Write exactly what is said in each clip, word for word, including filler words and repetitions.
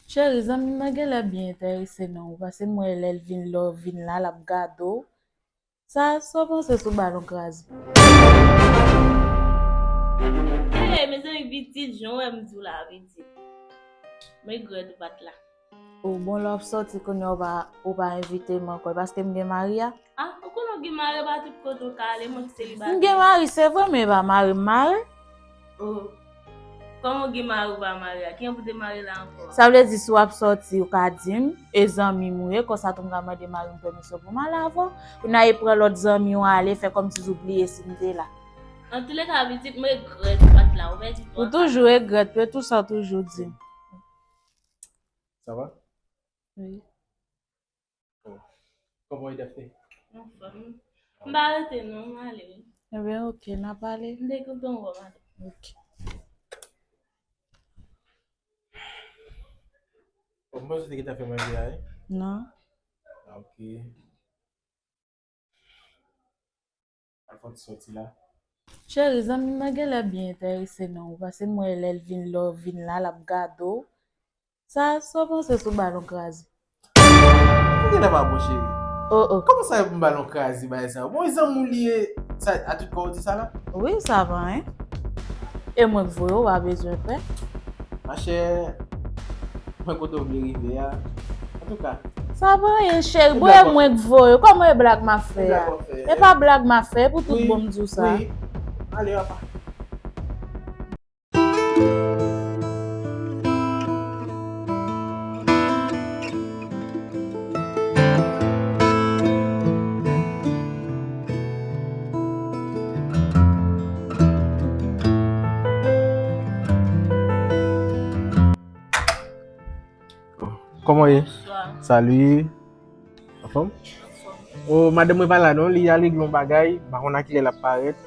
Cheri, zanmi m nan genlè byen enterese nan ou, paske m wè lè l vin, lè w vin la, l ap gade w. Sa, sa w panse sou balon kraze? Hey, mezanmi, pitit, jan w wè m di w la, pitit. M regrèt ou pa t la. O bon, lè w ap sòti kounye a, ou pa, ou pa envite m ankò, paske m gen mari a. Ah, ou konnen w gen mari, pa tout kote w ka ale, mwen ki selibatè. M gen mari, se vre, men e pa mari m mare. Oh. Kòman w gen mari ou pa mare a? Kijan pou te mare la ankò? Sa vle di, si w ap sòti, ou ka di m, e zanmi m ou ye, konsa tou m ka mande mari m pèmisyon pou m ale avè w. Ou nan e pran lòt zanmi w ale, fè kòmsi w bliye si m te la. Antouleka, pitit, m regrèt ou pa t la, ou pèdi twa. Ou toujou regrèt, men tou sa w toujou di m. Ça va? Wi. Oh. Kòman w ye, Daphné? Anfòm. M pa rete non, m ale wi. Ebyen, oke, n ap ale. M te kontan wè w, madanm. Oke. Bon, m panse w te gentan fè manje a, wi? Non. Ah, oke. Al fè yon ti sòti la. Cheri, zanmi m nan genlè byen enterese nan ou, paske m wè lè l vin, lè w vin la, l ap gade w. Sa, sa w panse sou balon kraze? Ou genlè pa bon, cheri. Oh, oh. Kòman sa, yon balon kraze, bagay sa? Bon, e zanmi w li ye, sa, a tout kò w di sa la? Wi, sa pa anyen. E mwen k voye w, ou pa bezwen pè. Machè, mwen kote w vle rive a. Antouka. Sa pa anyen, cheri. Bon, e mwen k voye w. Kòman e blag m ap fè a? E pa blag m ap fè, e pou tout bon m di w sa. Wi, wi. Ale, apa. Kòman w ye? Bonswa. Salut. Anfòm? Anfòm. O, madanm mwen pa la non, li al regle yon bagay, m pa konn a kilè l ap parèt.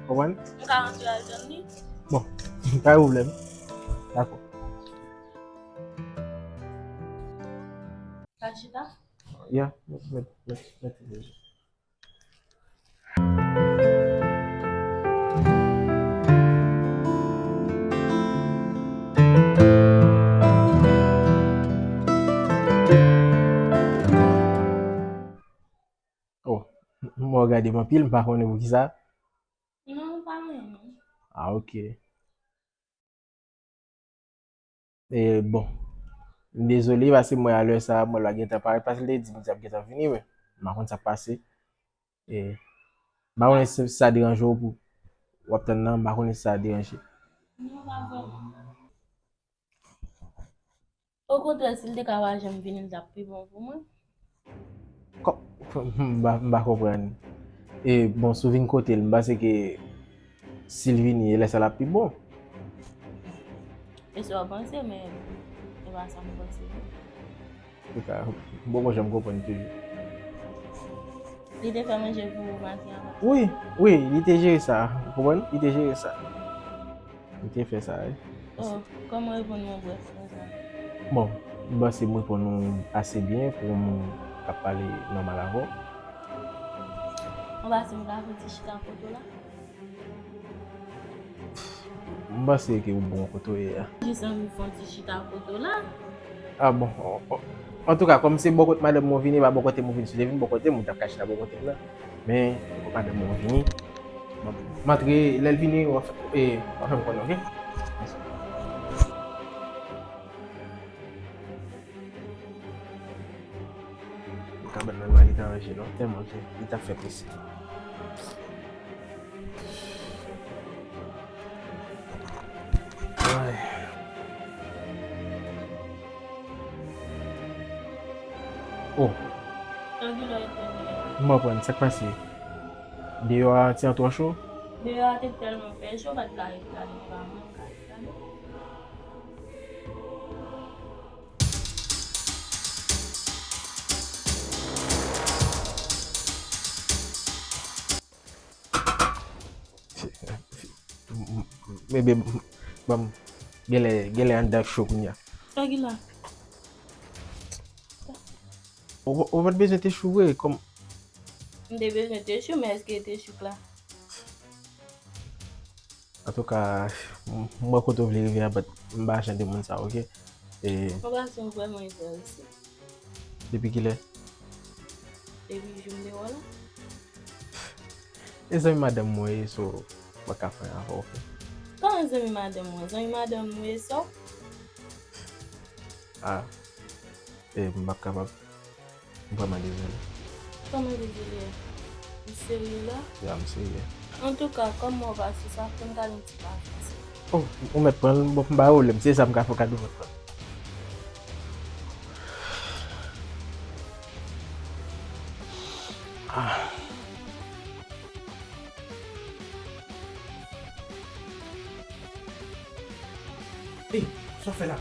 Konprann? M ka rantre al jwenn li? Bon, pa gen pwoblèm. Dakò. Ka chita? Ya, mèt, mèt, mèt, mèt. Oh, m wè w gade m anpil, m pa konnen poukisa. Non, pa anyen non. Ah, oke. E, bon. M dezole, paske m wè a lè sa a, mwen l pa gentan parèt, paske l te di m li t ap gentan vini, men m pa konn sa k pase. E, m pa konnen si sa deranje w pou w ap tann nan, m pa konnen si sa deranje. Non, pa vrèman. Okontrè, si l te ka pa janm vini, l t ap pi bon pou mwen. Kò-, m pa, m pa konprann. E, bon, si w vin kote l, m panse ke si l vini, e lè sa l ap pi bon. E sa w panse, men e pa sa m panse. Antouka, m poko janm konprann toujou. Li te fè manje pou maten an? Wi, wi, li te jere sa, ou konprann? Li te jere sa. Li te fè sa, wi. Oh, kòman reponn mwen brèf konsa? Bon, m panse m reponn ou ase byen pou yon moun k ap pale nòmal avè w. Ou panse m ka fè ti chita kote w la? M panse ke ou bon kote w ye a. Jis anvi fè yon ti chita kote w la. Ah bon, o, o. Antouka, kòm se bò kot madanm mwen w vini, e pa bò kote m ou vini. Si w te vin bò kote m, ou t ap ka chita bò kote m nan. Men, se kot madanm mwen w vini. Bon, m antre, lè l vini, w ap fè, e, w ap fè m konnen, oke? Kabann nan pa gentan ranje non, tèlman ke li t ap fè prese. Ay. Oh. Nan kilè w te vini? M konprann, sa k pase? Deyò a te twò cho? Deyò a te tèlman fè cho, m pa t ka ret gade, m pa menm ka ret gade. Bebe, ban m, genlè, genlè anndan cho kounye a. Sa ki la? Ou, ou pa t bezwen te chou vre, kòm. M te bezwen te chou, men èske te chou k la? Antouka, m, m wè kote w vle rive a, but m pa jan de moun sa, oke? E, Anba se yon vrèman enterese. Depi kilè? Depi jou m te wè w la. E zanmi madanm mwen ye, so, m pa ka fè anyen avè w, frè. Kòman zanmi madanm mwen? Zanmi madanm mwen ye, so? Ah, e, m p ap kapab. M vrèman dezole. Kòman dezole a? Ou serye la? Ya, m serye. Antouka, kòm mwen pase sa, fè m gade yon ti pasyans. Oh, ou mèt pran l, bon, m pa wè w lè m, se sa m ka fè w kado, mèt pran l. Ah. Ey, sa w fè la?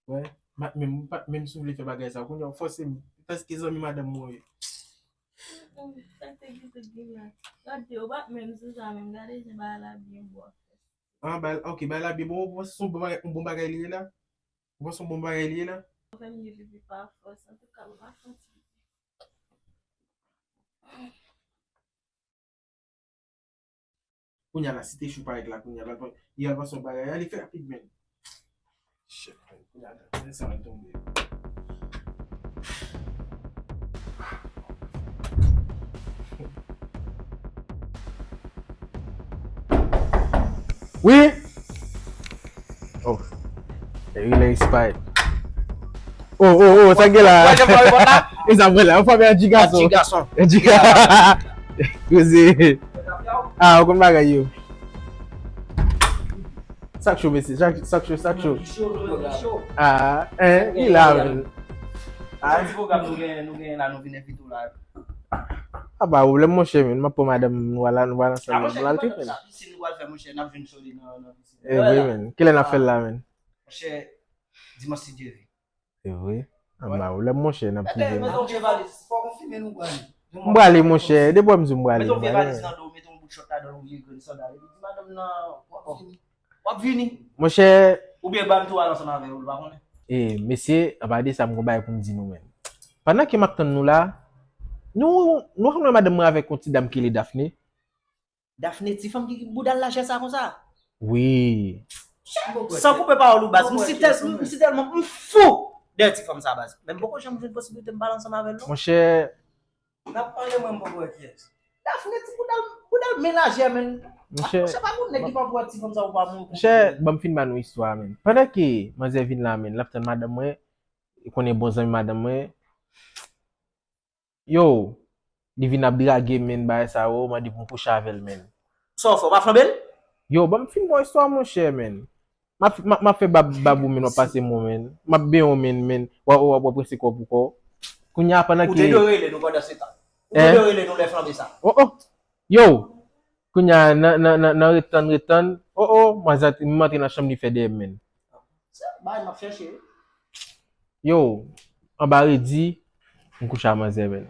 Wè, m pa t menm, m pa t menm sou vle fè bagay sa. Kounye a w fòse m. Paske zanmi madanm mwen ye. Sa te gen tout gen la. Gade, ou pa t menm sou sa menm. Gade jan bagay la byen bò. Ah, bagay, ok, bagay la byen bò. Ou panse se yon bon bagay, yon bon bagay li ye la? Ou panse se yon bon bagay li ye la? Ou fè m gen pipi pa fòs. Antouka, m pa santi. Kounye a la, si te chou parèt la, kounye a, l al pran, li al pase yon bagay, ale fè rapid, men. Shit, men, kounye a, men sa al tonbe. Wi! Oh. E wi, lè espay. Oh, oh, oh, sa gen la? Wè, jan fè repòt la? E sa vre la, yon fanmi an ti gason. An ti gason. An ti gason. Koze. Ah, ou konn bagay yo. Sa k cho, mesye, sa k, sa k cho, sa k cho. Ah, en, li la, men. Ah. Sa ti pwogram nou gen, nou gen la, nou vin envite w la. Ah, pa pwoblèm, monchè, men. M ap pran madanm, nou al, nou al ansanm, nou al trip, men. Sa, monchè, ki pandan sa, pisin nou pral fè, monchè, n ap jwenn Choli nan, nan pisin. E vre, men. Kilè n ap fè l la, men? Monchè, dimanch si Dye vle. Se vre? Anba ou lè monchè, n ap twouve m. Mete yon valiz, fò konfime nou prale. M prale, monchè. Depi w wè m di w m prale, m prale. Mete yon vye valiz nan do w, mete yon bout chòt ladan l, yon vye grenn sandal. Epi di madanm nan, w ap vini. W ap vini. W ap vini. Monchè. Oubyen ban m tou al ansanm avè w, ou pa konnen. E, mesye, anba de sa, m gon bagay pou m di nou, men. Pandan ke m ap tann nou la, nou, nou konn wè madanm mwen avèk yon ti dam ki rele Daphné. Daphné, ti fanm ki bouda l lajè sa konsa? Wi. San koupe pawòl ou, baz. M si tèl-, m si tèlman m fou dèyè ti fanm sa, baz. Men m poko janm jwenn posiblite m pale ansanm avè l, non. Monchè. N ap pale, mwen, m poko wè kiyès. Daphné, ti bouda l, bouda l men lajè, men. Monchè. Monchè, pa gon nèg ki pa pou wè ti fanm sa ou pa moun. Monchè, ban m fin ba nou istwa a, men. Pandan ke manzè vin la, men, l ap tann madanm mwen, li konnen bon zanmi madanm mwen. Yo, li vin ap drage m, men, bagay sa yo, mande pou m kouche avè l, men. Sa w fè, w pa flanbe l? Yo, ban m fin ba w istwa, monchè, men. M ap, m ap, m ap fè bab, bab ou, men, w ap pase m, men. M ap benyen w, men, men. W ap, w ap, w ap prese kò pou kò. Kounye a, pandan ke... Ou te dwe rele nou pandan se tan. Ou te dwe rele nou lè flanbe sa. Oh, oh. Yo, kounye a, nan, nan, nan, nan ret tann, ret tann. Oh, oh, manzè, m antre nan chanm li fè dèyè m, men. Se bagay m ap chèche, wi. Yo, anba redi, m kouche a manzè, men.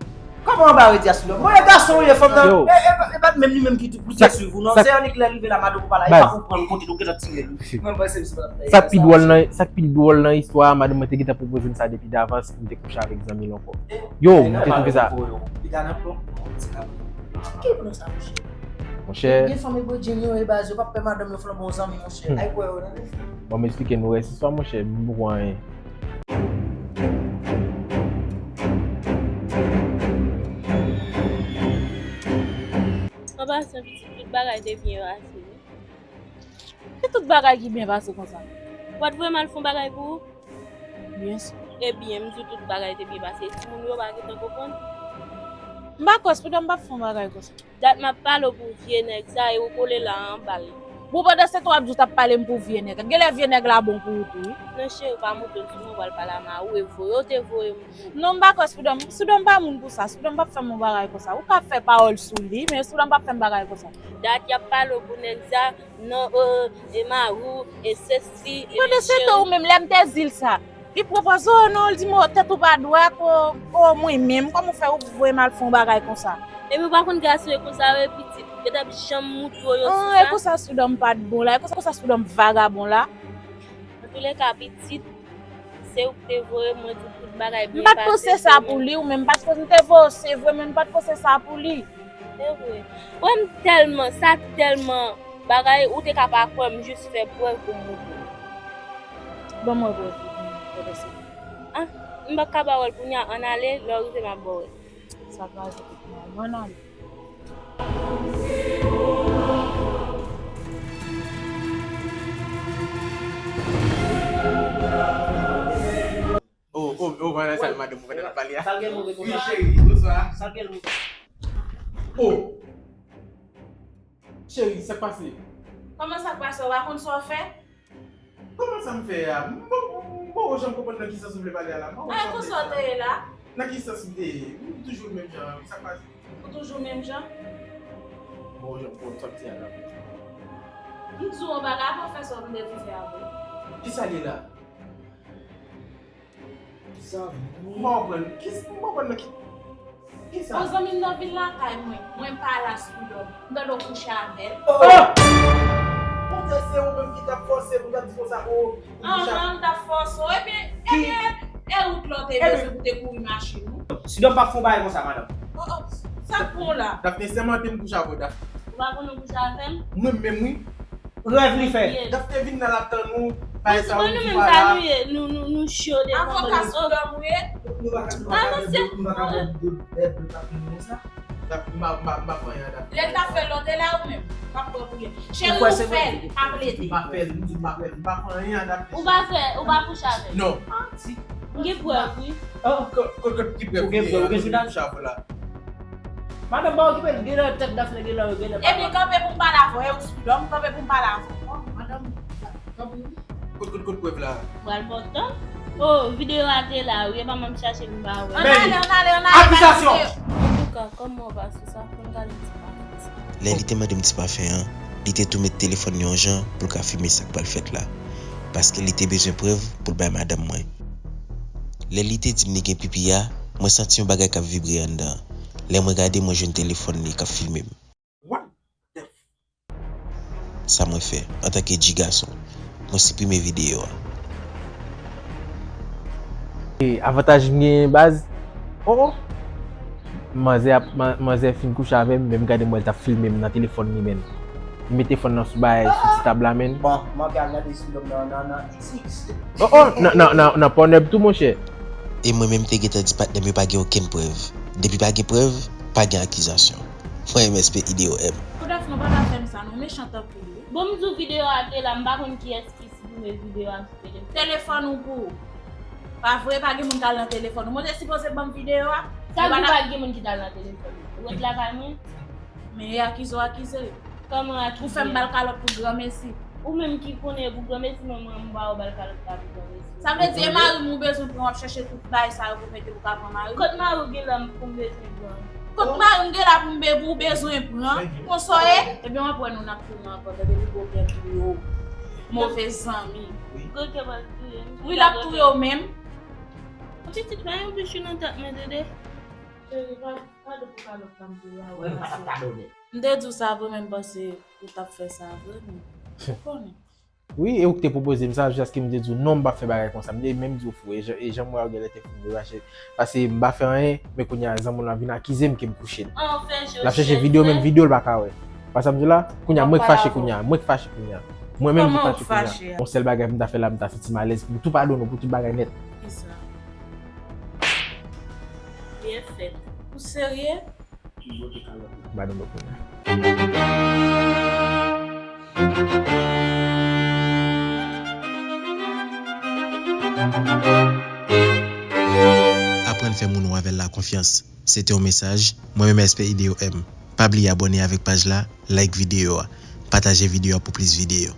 Kòman anba redi a, Sidon? Bon, e gason ou ye, fanm nan. Yo. E, e, e pa t menm li menm ki di pou te swiv ou, non. Se annik lè rive la, madanm ou pa la, e pa pou pran l kote nou gentan tire l. Mwen panse m se pa t ap fè sa. Sa k pi dwòl nan, sa k pi dwòl nan istwa a, madanm mwen te gentan pwopoze m sa depi davans, m te kouche avèk zanmi l ankò. Yo, mwen te twouve sa. Li ta nan plon. Ki plon sa, monchè? Monchè. Gen fanm ebredjenn yo, e baz, yo p ap pè madanm yo flanbe yon zanmi, monchè. Hmm. Ay kwè yo, tande. Bon, m esplike nou rès istwa, monchè, m poko anyen. An pasan, pitit, tout bagay te byen pase, wi. Ki tout bagay ki byen pase konsa? Ou pa t voye m al fè yon bagay pou ou? Byen si. Ebyen, m di w tout bagay te byen pase. Timoun yo pa gentan konprann? M pa kwè, Spider, m p ap fè yon bagay konsa. Dat m ap pale w pou vye nèg sa, e ou kole la anba l. Bon, pandan se tan w ap di w t ap pale m pou vye nèg. Genlè vye nèg la bon pou ou tou, wi. Non, cheri, pa monte l sou mwen, ou pral pale a mari w, e voye w te voye m pou. Non, m pa kwè Spider, Spider pa moun pou sa. Spider p ap fè m yon bagay konsa. Ou ka fè pawòl sou li, men Spider p ap fè m bagay konsa. Dat y ap pale w pou nèg sa, non, e, e mari w, e sesi, e mesye. Pandan se tan ou menm, lè m te di l sa, li pwopoze w, non, li di m, o, tèt ou pa dwat, o, o, mwen menm, kòman w fè ou voye m al fè yon bagay konsa? Epi ou pa konn gason yo konsa, yo pitit, yo t ap janm moutre w yo sou sa. E konsa Spider pa t bon la, e konsa, konsa Spider vagabon la. Antoulèka, pitit, se ou ki te voye mwen di tout bagay byen pase. M pa t panse sa pou li, ou menm, m pa t panse, m te voye w, se vre, men m pa t panse sa pou li. Se vre. Wè m tèlman, sa tèlman Bagay ou te ka pa kwè m, jis fè prèv pou m moutre w. Ban mwen prèv ou, Tòtòsi. Ah, m pa ka ba w l kounye a, ann ale, lè w rive m ap ba w l. Sa kraze tout mwen, ann ale. Oh, oh, oh, vwala sa, madanm, ou konn ap pale a. Sa l gen move konsa? Wi, cheri, bonswa. Sa l gen move? Oh! Cheri, sa k pase? Kòman sa k pase? Ou pa konn sa w fè? Kòman sa m fè a? M pa, m pa janm konprann nan ki sans ou vle pale a la. M pa konn sa w vle di la. Nan ki sans m te ye? M toujou menm jan an, wi, sa k pase? Ou toujou menm jan? M pa janm konprann sa w di a la. M di w yon bagay, apa w fè sa w vle di fè a vre? Ki sa l ye la? Zanmi. M pa konprann. Ki, m pa konprann nan ki, ki sa? Yon zanmi m nan vin lakay mwen. Mwen pa la Sweedom. M tande w kouche avè l. Oh! Poutèt se ou menm ki t ap fòse m, t ap di konsa, oh, m kouche avè l. Anhan, m t ap fòse w. Ebyen, ebyen, e wout la w te bezwen pou te kouri machin ou? Sweedom p ap fè yon bagay konsa, madanm. Oh, oh, sa k pran w la? Daphné, sèmante m kouche avè w, Daphné. Ou pa konnen w kouche avè m? Mwen menm, wi. Rèv li fè. Daphné vin nan l ap tann ou. Bay sa ou di pa la. Nou menm sa nou ye, nou, nou, nou cho devan. Avoka Sweedom ou ye? Nou pa ka, nou pa ka, nou pa ka, nou pa ka, nou pa ka, nou pa ka. Dap, m pa, m pa, m pa fè anyen a Dap. Lè l t ap fè l, ou te la ou menm? M ap pran pou li. Cheri, ou fè l, pa plede. M pa fè l, m di m pa fè l. M pa fè anyen a Dap. Ou pa fè, ou pa kouche avè l? Non. Manti. M gen prèv, wi. Kot, kot, kot ki prèv? Ou gen prèv, ou gen prèv? Kouche avè w la. Madanm, pa okipe l, gen lè tèt Dafne, gen lè, gen lè pa. Ebyen, kanpe pou m pale avè w, e ou Sweedom, kanpe pou m pale avè w. Madanm, kanpe. Kot, kot, kot prèv la? Pral pòtan. Oh, videyo a te la, wi, e pa m ap chache l, m pa wè. Ann ale, ann ale, ann ale, akizasyon! Antouka, kòman w pase sa? Fò n gade ti pafen sa. Lè li te mande m ti pafen an, li te tou met telefòn li yon jan pou l ka filme sa k pral fèt la. Paske li te bezwen prèv pou l bay madanm mwen. Lè li te di m li gen pipi a, mwen santi yon bagay k ap vibre anndan an. Lè mwen gade, mwen jwenn telefòn li k ap filme m. What the f- Sa mwen fè, antanke G gason, mwen siprime videyo a. E avantaj m genyen, baz? Oh, oh. Manzè ap, man-, manzè fin kouche avè m, men m gade m wè l t ap filme m nan telefòn li, men. Li mete fòn nan sou bagay, sou ti tab la, men. Bon, manke al gade sou dòm nan, nan, nan X X. Oh, oh, nan, nan, nan, nan Pornhub tou, monchè. E mwen menm te gentan di patnè m yo pa gen okenn prèv. Depi pa gen prèv, pa gen akizasyon. Mwen M S P I D O M. Kou Dafne, ou pa ta fè m sa, non, mechan tankou w. Bon, m di w videyo a te la, m pa konn kiyès ki siprime videyo a sou telefòn. Telefòn ou pou ou. Pa vre, pa gen moun k al nan telefòn ou. Mwen te sipoze ban m videyo a. Sa di pa gen moun ki t al nan telefòn ou. Ou ret lakay mwen? Men e akize w akize. Kòman akize? Ou fè m ba l kalòt pou granmesi. Ou menm ki konnen e pou granmesi, men mwen m ba w ba l kalòt la pou granmesi. Sa vle di, e mari m ou bezwen pran, w ap chèche tout bagay sa yo pou mete pou ka pran mari m? Kot mari w gen lòm pou m bezwen pran? Kot mari m gen la pou m be-, pou w bezwen pran? Konsa w ye? Ebyen, w ap wè nou n ap tounen ankò, tande li gwo kè touye w. Move zanmi. Gwo kè pral touye m. Wi, l ap touye w menm. Pitit, pa yon pichou nan tèt mwen, tande. Cheri, pa, pa de pou kalòt la m te ba ou. Mwen, m pa t ap padone. M te di w sa vre, men m panse ou t ap fè sa vre, men ou konnen. Wi, e ou ki te pwopoze m sa, jiskaske m te di w non, m p ap fè bagay konsa. M te menm di w fou, e jan, e jan m wè w genlè te fou, m te fache. Paske m pa fè anyen, men kounye a, zanmi w lan vin akize m ke m kouche l. L ap chèche videyo, menm videyo l pa ka wè. Wè sa m di w la? Kounye a, mwen k fache kounye a, mwen k fache kounye a. Mwen menm ki fache kounye a. Yon sèl bagay pou m ta fè la, m ta santi m alèz pou m tou padone w pou tout bagay nèt. Kisa? Byen fèt. Ou serye? Ba nou lòt moun. Aprann fè moun ou avè l la konfyans. Se te yon mesaj, mwen menm S P I D O M. Pa bliye abòne avèk paj la, like videyo a, pataje videyo a pou plis videyo.